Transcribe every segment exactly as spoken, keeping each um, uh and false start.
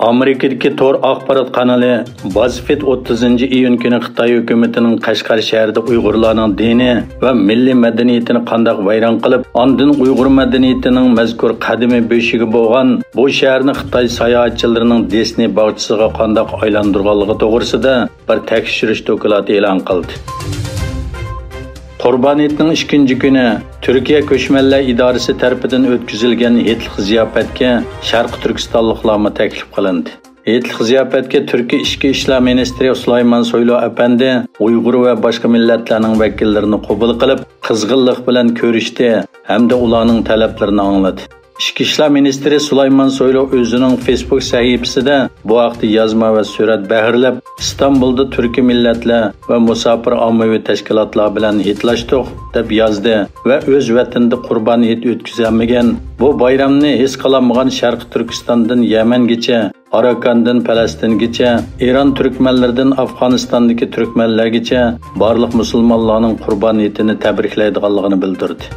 ئامېرىكىدىكى تور ئاخبارات قانىلى بازفېد ئوتتۇزىنچى ئىيۇن كۈنى خىتاي ھۆكۈمىتىنىڭ قەشقەر شەھىرىدە ئۇيغۇرلارنىڭ دىنى ۋە مىللىي مەدەنىيىتىنى قانداق ۋەيران قىلىپ، ئاندىن ئۇيغۇر مەدەنىيىتىنىڭ مەزكۇر قەدىمىي بۆشۈكى بولغان بۇ شەھەرنى خىتاي ساياھەتچىلىرىنىڭ دىسنېي باغچىسىغا قانداق ئايلاندۇرغانلىقى توغرىسىدا بىر تەكشۈرۈش دوكلاتى ئېلان قىلدى. قۇربان ھېيتنىڭ ئىككىنچى كۈنى تۈركىيە كۆچمەنلەر ئىدارىسى تەرىپىدىن ئۆتكۈزۈلگەن ھېيتلىق زىياپەتكە شەرقىي تۈركىستانلىقلارمۇ تەكلىپ قىلىندى. ھېيتلىق زىياپەتكە تۈركىي ئىچكى ئىشلار مىنىستىرى سۇلايمان سويلۇ ئەپەندى ئۇيغۇر ۋە باشقا مىللەتلەرنىڭ ۋەكىللىرىنى قوبۇل قىلىپ، قىزغىنلىق بىلەن كۆرۈشتى ھەمدە ئۇلارنىڭ تەلەپلىرىنى ئاڭلىدى. ئىچكى ئىشلار مىنىستىرى سۇلايمان سويلۇ ئۆزىنىڭ فېيسبۇك سەھىپىسىدە بۇ ھەقتە يازما ۋە سۈرەت بەھرلەپ، ئىستانبۇلدا تۈركىي مىللەتلەر ۋە مۇساپىر ئاممىۋى تەشكىلاتلار بىلەن ھېيتلاشتۇق، دەپ يازدى ۋە ئۆز ۋەتىنىدە قۇربان ھېيت ئۆتكۈزەلمىگەن، بۇ بايرامنى ھېس قىلالمىغان شەرقىي تۈركىستاندىن يەمەنگىچە، ئاراكاندىن پەلەستىنگىچە، ئىران تۈركمەنلىرىدىن ئافغانىستاندىكى تۈركمەنلەرگىچە بارلىق مۇسۇلمانلارنىڭ قۇربان ھېيتىنى تەبرىكلەيدىغانلىقىنى بىلدۈردى.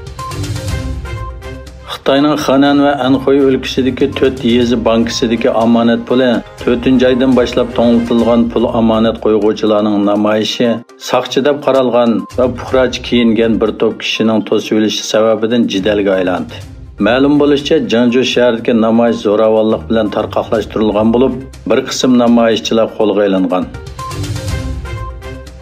خىتاينىڭ خېنەن ۋە ئەنخۇي ئۆلكىسىدىكى تۆت يېزا بانكىسىدىكى ئامانەت پۇلى تۆتىنچى ئايدىن باشلاپ توڭلىتىلغان پۇل ئامانەت قويغۇچىلارنىڭ نامايىشى ساقچى دەپ قارالغان ۋە پۇقراچە كىيىنگەن بىر توپ كىشىنىڭ توسۇۋېلىشى سەۋەبىدىن جېدەلگە ئايلاندى. مەلۇم بولۇشىچە، جېڭجۇ شەھىرىدىكى نامايىش زوراۋانلىق بىلەن تارقاقلاشتۇرۇلغان بولۇپ، بىر قىسىم نامايىشچىلار قولغا ئېلىنغان.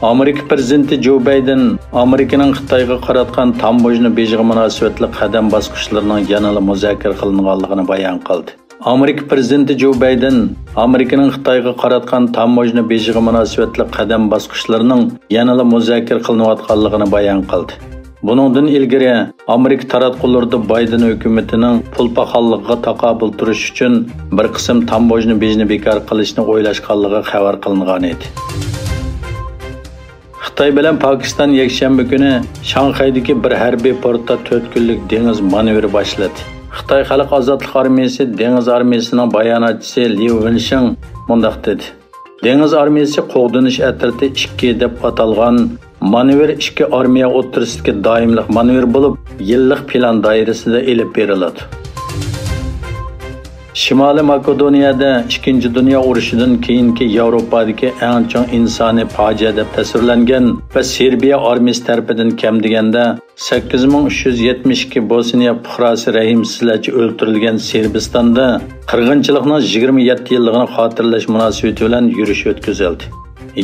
ئامېرىكا پىرېزىدېنتى جو بايدېن ئامېرىكىنىڭ خىتايغا قاراتقان تاموژنا بېجىغا مۇناسىۋەتلىك قەدەم باسقۇچلىرىنىڭ يەنىلا مۇزاكىرە قىلىنغانلىقىنى بايان قىلدى. ئامېرىكا پىرېزىدېنتى جو بايدېن ئامېرىكىنىڭ خىتايغا قاراتقان تاموژنا بېجىغا مۇناسىۋەتلىك قەدەم باسقۇچلىرىنىڭ يەنىلا مۇزاكىرە قىلىنىۋاتقانلىقىنى بايان قىلدى. بۇنىڭدىن ئىلگىرى، ئامېرىكا تاراتقۇلىرىدا بايدېن ھۆكۈمىتىنىڭ پۇل پاخاللىقىغا تاقابىل تۇرۇش ئۈچۈن بىر قىسىم تاموژنا بېجىنى بىكار قىلىشنى ئويلاشقانلىقى خەۋەر قىلىنغانىدى. خىتاي بىلەن پاكىستان يەكشەنبە كۈنى شاڭخەيدىكى بىر ھەربىي پورتتا تۆت كۈنلۈك دېڭىز مانېۋىرى باشلىدى. خىتاي خەلق ئازادلىق ئارمىيىسى دېڭىز ئارمىيىسىنىڭ باياناتچىسى ليۇ ۋېنشىڭ مۇنداق دېدى: «دېڭىز ئارمىيىسى قوغدىنىش ئەترىتى ئىككى دەپ ئاتالغان مانېۋىر ئىككى ئارمىيە ئوتتۇرىسىدىكى دائىملىق مانېۋىر بولۇپ، يىللىق پىلان دائىرىسىدە ئېلىپ بېرىلىدۇ.» شىمالىي ماكېدونىيەدە ئىككىنچى دۇنيا ئۇرۇشىدىن كېيىنكى ياۋروپادىكى ئەڭ چوڭ ئىنسانىي پاجىئە دەپ تەسۋىرلەنگەن ۋە سېربىيە ئارمىيىسى تەرىپىدىن كەم دېگەندە سەككىز مىڭ ئۈچ يۈز يەتمىش ئىككى بوسنىيە پۇقراسى رەھىمسىزلەرچە ئۆلتۈرۈلگەن سېربىستاندا قىرغىنچىلىقنىڭ يىگىرمە يەتتە يىللىقىنى خاتىرىلەش مۇناسىۋىتى بىلەن يۈرۈش ئۆتكۈزۈلدى.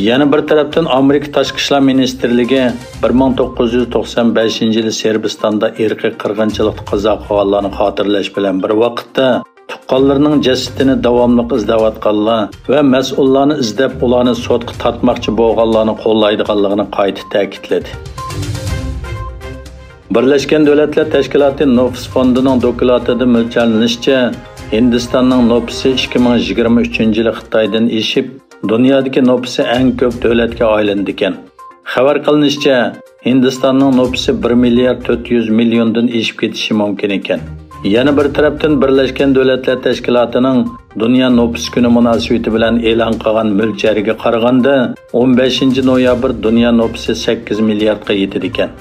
يەنە بىر تەرەپتىن، ئامېرىكا تاشقى ئىشلار مىنىستىرلىكى بىر مىڭ توققۇز يۈز توقسان بەشىنچى يىلى سېربىستاندا ئىرقىي قىرغىنچىلىقتا قازا قىلغانلارنى خاتىرىلەش بىلەن بىر ۋاقىتتا، تۇغقانلىرىنىڭ جەسىتىنى داۋاملىق ئىزدەۋاتقانلار ۋە مەسئۇللارنى ئىزدەپ، ئۇلارنى سوتقا تارتماقچى بولغانلارنى قوللايدىغانلىقىنى قايتا تەكىتلىدى. بىرلەشكەن دۆلەتلەر تەشكىلاتى نوپۇس فوندىنىڭ دوكلاتىدا مۆلچەرلىنىشىچە، ھىندىستاننىڭ نوپۇسى ئىككى مىڭ يىگىرمە ئۈچىنچى يىلى خىتايدىن ئېشىپ، دۇنيادىكى نوپۇسى ئەڭ كۆپ دۆلەتكە ئايلىنىدىكەن. خەۋەر قىلىنىشىچە، ھىندىستاننىڭ نوپۇسى بىر مىليارد تۆت يۈز مىليوندىن ئېشىپ كېتىشى مۇمكىن ئىكەن. يەنە بىر تەرەپتىن، بىرلەشكەن دۆلەتلەر تەشكىلاتىنىڭ دۇنيا نوپۇس كۈنى مۇناسىۋىتى بىلەن ئېلان قىلغان مۆلچەرگە قارىغاندا، ئون بەشىنچى نويابىر دۇنيا نوپۇسى سەككىز مىلياردقا يېتىدىكەن.